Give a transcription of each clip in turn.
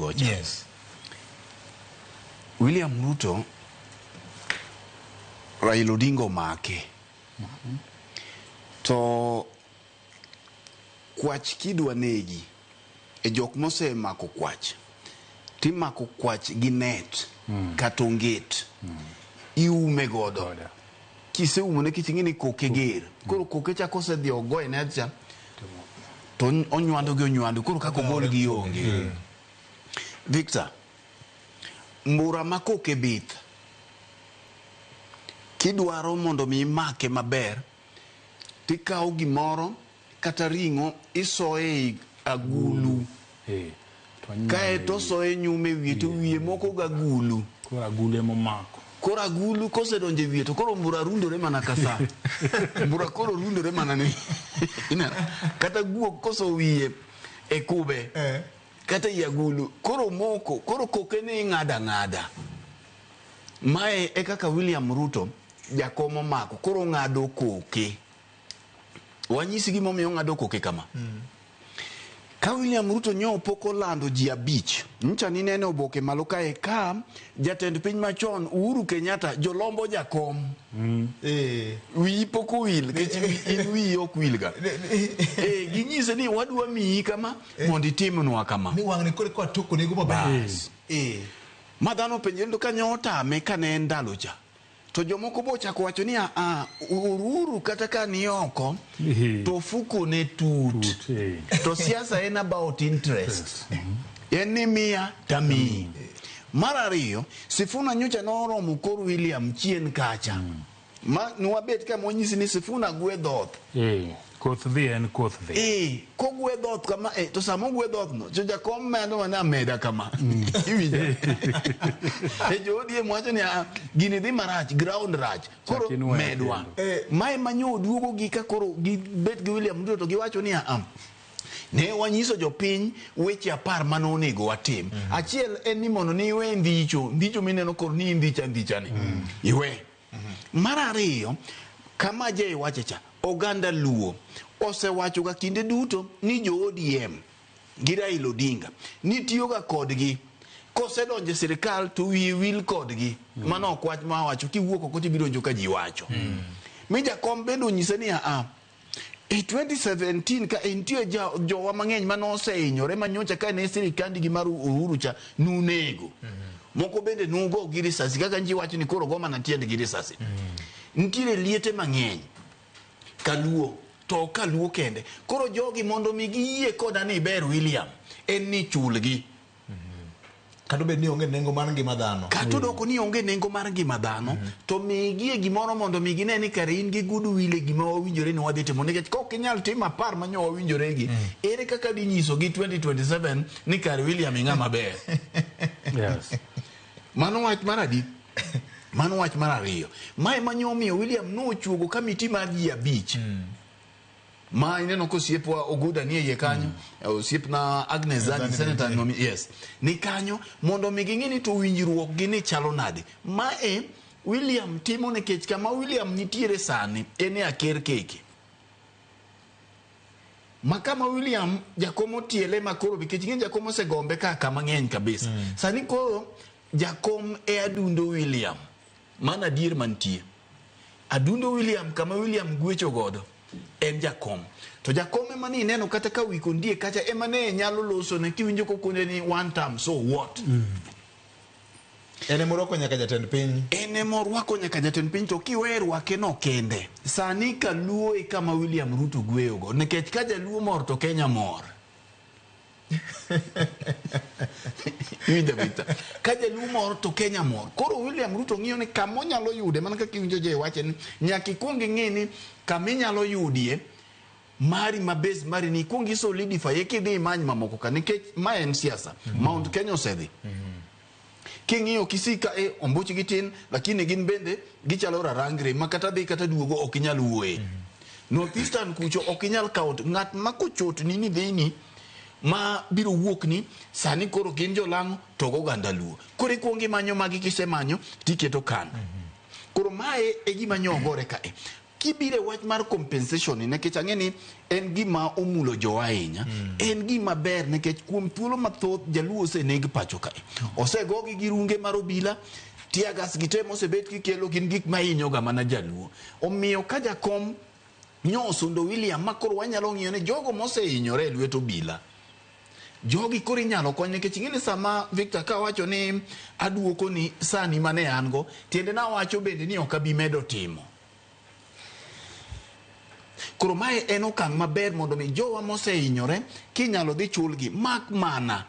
gocha. William Ruto, Raila Odinga omake. To kwach kidwa negi e jok mosemako kwach, timako kwach gi net kata onget. Iume godo. Godo. Kiseumo nikech ing'e ni koke ger. Koro koke cha kosedhi ogo e net cha to onywando gi onywando koro kaka ogol gi onge. Victor, mbura ma koke bith kidwaro mondo mi imake maber tikawo gimoro kata ring'o isoye ei agulu To onyuando kaeto e wiye. osoye nyume e wiye to wiye moko gagulu. Koro agulu emomako. Koro agulu kosedonjo e wiye to koro mbura rundore mana ka sa. Mbura koro rundore mana ni. Ineno? Kata guok koso wiye e kube kata ei agulu koro moko koro koke ni ing'ado ang'ada. Mae e kaka William Ruto jakom omako koro ong'ado koke. Wanyisi gimomiyo ong'ado koke kama. Ka William Ruto nyo pok olando ji 5, ncha ninene oboke malo kae ka jatend piny machon Uhuru Kenyatta jolombo jakom. Wiyi pok owil nikech in wiyi ok wil ga. Ginyise ni wadwa miyi kama mondo itimnwa kama. Ni wang'ni koro kwa toko nego maber. Bas. Ma dhano openjore ni to kanyo otame kane en ndalo cha. To jomoko bo ochako wacho ni a Uhuru kata ka ni oko to ofuko ne tut. Tut, eh. To siasa en about interest. En ni miya tamiyi. Mar ariyo, Sifuna nyocha noromo kor William chien kacha. Ma nwabet ka monyisi ni Sifuna gwe dhoth. Koth dhi en koth dhi. Kogwe dhoth kama, to sama ogwe dhoth no, to jakom medo mana ameda kama. Iwinjo? Jo ODM wacho ni, gini dhi marach, ground rach. Koro Chak inuoyo medwa. kendo. Mae manyo oduogo gi ka koro gibet gi William Ruto to giwacho ni, ne wanyiso jopiny weche 10 mane onego watim. Achiel en ni mondo ni iwe ndicho, ndicho mineno koro ni indicha ndicha ni. Iwe. Mar ariyo, kama je iwache cha, oganda Luo osewacho ga kinde duto ni jo ODM gi Raila Odinga ni tiyoga kodgi kosedonjo e sirikal to wiye wil kodgi. Mano ok wach ma wacho, kiwuok oko tibiro winjo ka ji wacho. Mi jakom bende onyise ni a e 2017 ka nitie jowa mang'eny mane osehinyore manyocha ka ne sirikandi gi mar Uhuru cha nunego. Moko bende nugo gi risasi kaka nji wacho ni koro go mana tiend gi risasi. Nitiere liete mang'eny kaluo to ok kaluo kende. Koro jogi mondo mi giyie koda ni ber William en ni chulgi. Kata obed ni onge nengo mar ngima dhano. Kata odoko ni onge nengo mar ngima dhano, to migie gimoro mondo mi gine ni kare in gi goodwill e gima wawinjore ni wadhi timo. Nikech kok inyal timo 10 manyo wawinjore gi, ere kaka dinyiso gi 2027 ni kare William ing'ama ber? Mano wach mar adi? Mano wach mar ariyo. Mae manyo omiyo William nochuogo kamiti mar ji 5. Ma ineno ka osiepwa Oguda nie iye kanyo, osiepna Agnes Zani, Zani senator bende. nomi, yes. Ni kanyo mondo mi ging'e ni to winjruok gi ni chalo nade. Mae William timo nikech kama William nitiere sani en e aker keke. Ma kama William jakom otiele ma koro nikech ing'e jakom osegombe ka kama ng'eny kabisa. Sani koro jakom e adundo William. Mano adier mantie. Adundo William kama William gwecho godo en jakom. To jakom ema ni ineno kata ka wiko ndie kacha ema ne nyalo loso ne kiwinjo kokone ni one term so what? En ema orwako nyaka jatend piny. En ema orwako nyaka jatend piny to kiwe rwake no kende. Sani kaluo e kama William Ruto gweyo go nikech ka jaluo mor to Kenya mor. Iwinjo Victor? Ka jaluo mor to Kenya mor. Koro William Ruto ng'iyo ni kama onyalo yude mana kaka iwinjo je wache ni nyaka ikuong ing'i ni kama inyalo yudie mari ma base mari ni ikuong i solidify eka idhi imany mamoko ka nikech ma en siasa. Mount Kenya osedhi. King'iyo Kisii ka e ombuch gi tin lakini gin bende gichalo rarangre ma kata dhi kata duogo ok inyal wuoye. North Eastern kucho ok inyal count ng'at ma kochotni ni dhini ma biro wuok ni sani koro gin jolang'o to oganda Luo. Koro ikuongo imanyo magi kisemanyo tiketo kando. Koro mae e gima nyo ogore kae. Kibiro e wach mar compensation ni, nikech ang'e ni en gima omulo jowa ahinya, en gima ber nikech kuom thuolo mathoth jaluo oseneg pacho kae. Osegogi gi runge mar obila, tear gas gi te mosebet kikelo gin gik mahinyoga mana jaluo. Omiyo ka jakom nyo osundo William ma koro wanyalo ng'iyo ni jogo mosehinyore e lwet obila, jogi koro inyalo kony nikech ing'e ni sama Victor kawacho ni aduoko ni sani mane an go, tiende nawacho bende ni ok abi medo timo. Koro mae en okang' maber mondo mi jowa mosehinyore kinyalo dhi chulgi mak mana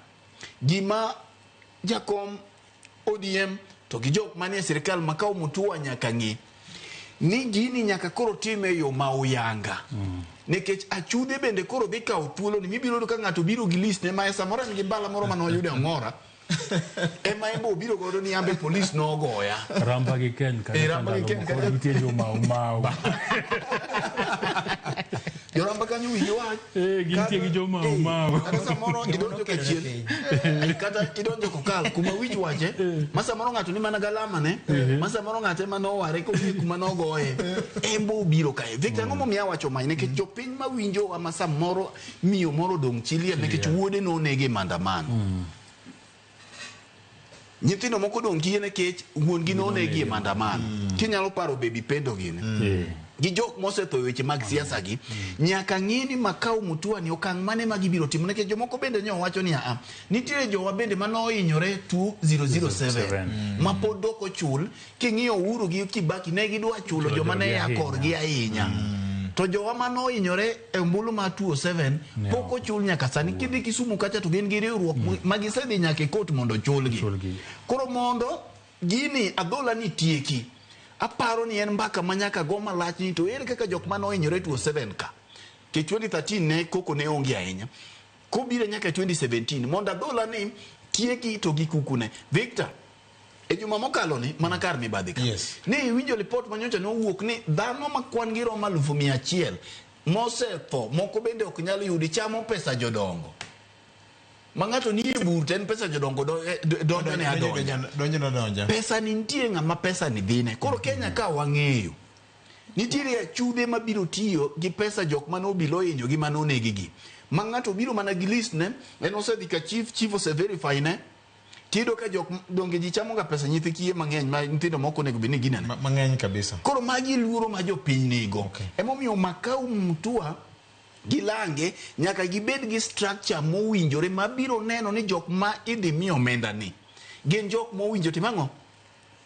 gima jakom ODM to gi jok manie sirikal Makau Mutua nyaka ng'e ni gini nyaka koro time e yo ma uyanga. Nikech achudhe bende koro dhi kawo thuolo ni mibiro yudo ka ng'ato biro gi list ne ma samoro en gi mbala moro mane oyudo e ong'ora ema en be obiro godo ni ambe polis nogoya. Ramba gi Ken kata Eh, Ramba gi Ken ndalo moko kata- nitie jo Mau Mau. Joramba kanyo wigi wach. Eh, gintie gi jo Mau Eh, Mau. Kata samoro idonjo ka chien. Kata idonjo kokal kuma wich wache. Ma samoro ng'ato ni mana galama ne. Ma samoro ng'ato ema noware kong'e kuma nogoye. En bo obiro kae. Victor ang'o momiyo awacho mae? Nikech jopiny mawinjowa ma samoro miyo moro odong' chi liel nikech wuode nonegi e maandamano. Nyithindo moko odong' kiye nikech wuon gi nonegi e maandamano. Kinyalo paro Baby Pendo gini. Gi jok mosetho e weche mag siasa gi, nyaka ng'i ni Makau Mutua ni okang' mane ma gibiro timo nikech jomoko bende nyo wacho ni aa, nitiere jowa bende mane ohinyore 2007 ma pod ok ochul. King'iyo Uhuru gi Kibaki ne gidwa chulo joma ne ya korgi ahinya. To jowa mane ohinyore e ombulu mar 2007 pok ochul nyaka sani. Kidhi Kisumu kacha to gin gi riwruok ma gisedhi nyaka e court mondo ochulgi. Ochulgi. Koro mondo gini adhola ni tieki, aparo ni en mbaka ma nyaka go malach ni to ere kaka jok mane ohinyore 2007 ka. Ke 2013 ne koko ne onge ahinya. Kobiro nyaka 2017 mondo adhola ni tieki to gi kukune. Victor, e juma mokalo ni mana kar mibadhi ka. Yes. Ne iwinjo lipot manyocha nowuok ni dhano ma kwan gi romo 100,000 mosetho moko bende ok nyal yudi chamo pesa jodongo. Ma ng'ato ni e bur to en pesa jodongo donjo ne adonja. Donjo ne adonja. Pesa ni nitie ng'ama pesa ni dhine. Koro Kenya ka wang'eyo nitiere achudhe mabiro tiyo gi pesa jok mane obilo ohinyo gi mane onegi gi. Ma ng'ato biro mana gi list ne, en osedhi ka chief, chief ose verify ne. Tiyudo ka jok donge ji chamo ga pesa nyithi kiye mang'eny ma nyithindo moko onego bed ni ginene. Mang'eny kabisa. Koro magi luoro ma jopiny nigo. Okay. Emomiyo Makau Mutua gi Lange nyaka gibed gi structure mowinjore mabiro neno ni jok ma idhi mi omenda ni gin jok mowinjo tim ang'o?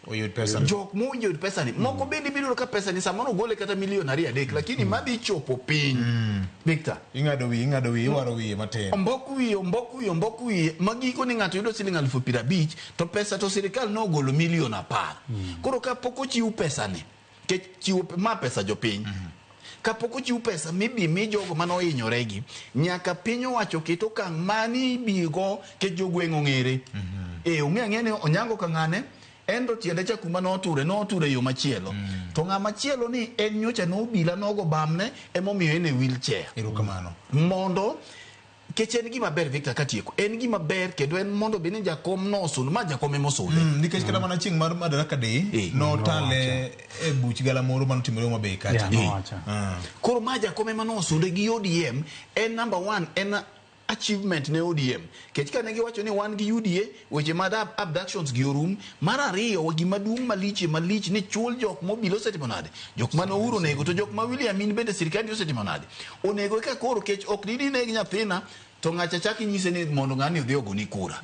Oyud pesa. Jok mowinjo yud pesa ni. Moko bende ibiro yudo ka pesa ni samoro ogole kata milion 2 3 lakini madhi chopo piny. Victor. Ing'ado wiye, ing'ado wiye, iwaro wiye matin. Ombok wiye, ombok wiye, ombok wiye, ma giko ni ng'ato yudo siling 50,000 to pesa to sirikal nogolo milion 10. Koro kapok ochiw pesa ni, kech chiwo ma pesa jopiny. Kapok ochiw pesa mibi mi jogo mane ohinyore gi, nyaka piny owacho ket okang' mani ibigo kech jogweng' ong'ere. Ong'e ang'e ni Onyango ka ng'ane, en to tiende cha kuma noture, noture e yo machielo. To ng'ama chielo ni en nyocha nobila nogo bamne, emomiyo en e wheelchair. Erokamano. Mondo kech en gima ber Victor katieko, en gima ber kendo en mondo bed ni jakom nosundo, ma jakom ema osunde. Nikech kata mana chieng' mar Madaraka Day, notale e buch galamoro manotimore Homa Bay kacha. Yeah, nowacho. Koro ma jakom ema nosunde gi ODM, en number 1, en achievement ne ODM. Kech kane giwacho ni wan gi UDA, weche mag abductions gi orum. Mar ariyo, gima duong' malich malich ni chul jok mobilo osetimo nade? Jok mane Uhuru onego, to jok ma William in bende sirkandi osetimo nade? Onego eka koro kech ok didi neg nyathina to ng'acha chak inyise ni mondo ng'ani odhi ogoni kura.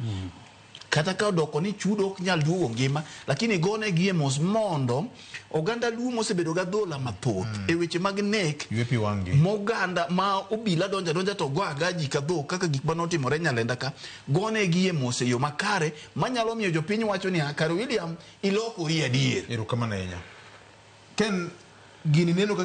Kata ka odoko ni chudo ok nyal duogo ngima, lakini gone gi e mos mondo oganda Luo mosebedo gi adhola mathoth e weche mag nek, Ywe pi wang'gi. moganda ma obila donja donja to go aga ji ka dhok kaka gik mane otimore Nyalenda ka, gone gi e mos e yo makare manyalo miyo jopiny wacho ni kare William ilokori adier. Erokamano ahinya. Ken, gini neno ka